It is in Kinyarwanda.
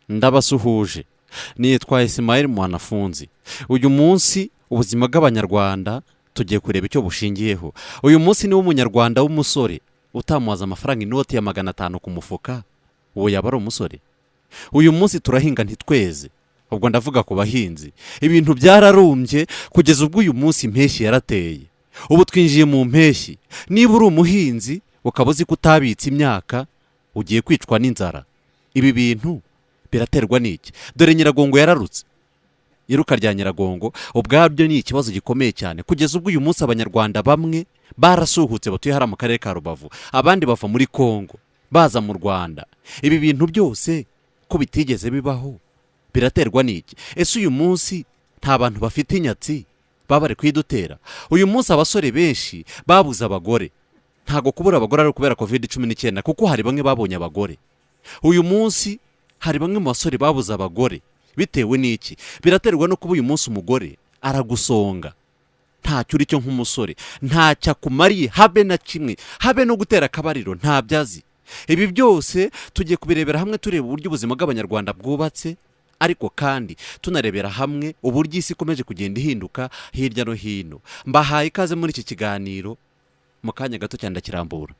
Ndabasuhuje, nitwa Ismael Mwanafunzi. Uyu munsi ubuzima bw'Abanyarwanda tugiye kureba icyo bushingiyeho. Uyu munsi niwo Umunyarwanda w'umusore utamuhaza amafaranga, inoti ya 500 ku mufuka, uwo yaba ari umusore? Uyu munsi turahinga ntitweze, ubwo ndavuga ku bahinzi. Ibintu byararumbye kugeza ubwo uyu munsi impeshyi yarateye, ubu twinjiye mu mpeshyi. Niba uri umuhinzi ukaba uzi ko utabitse imyaka, ugiye kwicwa n'inzara. Ibi bintu biraterwa n'iki? Dore Nyiragongo yararutse. Iruka rya Nyiragongo ubwabyo ni ikibazo gikomeye cyane, kugeza ubwo uyu munsi Abanyarwanda bamwe barasuhutse batuye hariya mu karere ka Rubavu, abandi bava muri Kongo baza mu Rwanda. Ibi bintu byose ko bitigeze bibaho, biraterwa n'iki? Ese uyu munsi nta bantu bafite inyatsi baba bari kuyidutera? Uyu munsi abasore benshi babuze abagore. Ntabwo kubura abagore ari ukubera COVID-19, kuko hari bamwe babonye abagore. Uyu munsi hari bamwe mu basore babuze abagore bitewe n'iki? Biraterwa no kuba uyu munsi umugore aragusonga, ntacyo uri cyo nk'umusore, ntacyo akumariye habe na kimwe, habe no gutera akabariro ntabyo azi. Ibi byose tugiye kubirebera hamwe, tureba uburyo ubuzima bw'Abanyarwanda bwubatse, ariko kandi tunarebera hamwe uburyo isi ikomeje kugenda ihinduka hirya no hino. Mbahaye ikaze muri iki kiganiro, mu kanya gato cyane ndakirambura.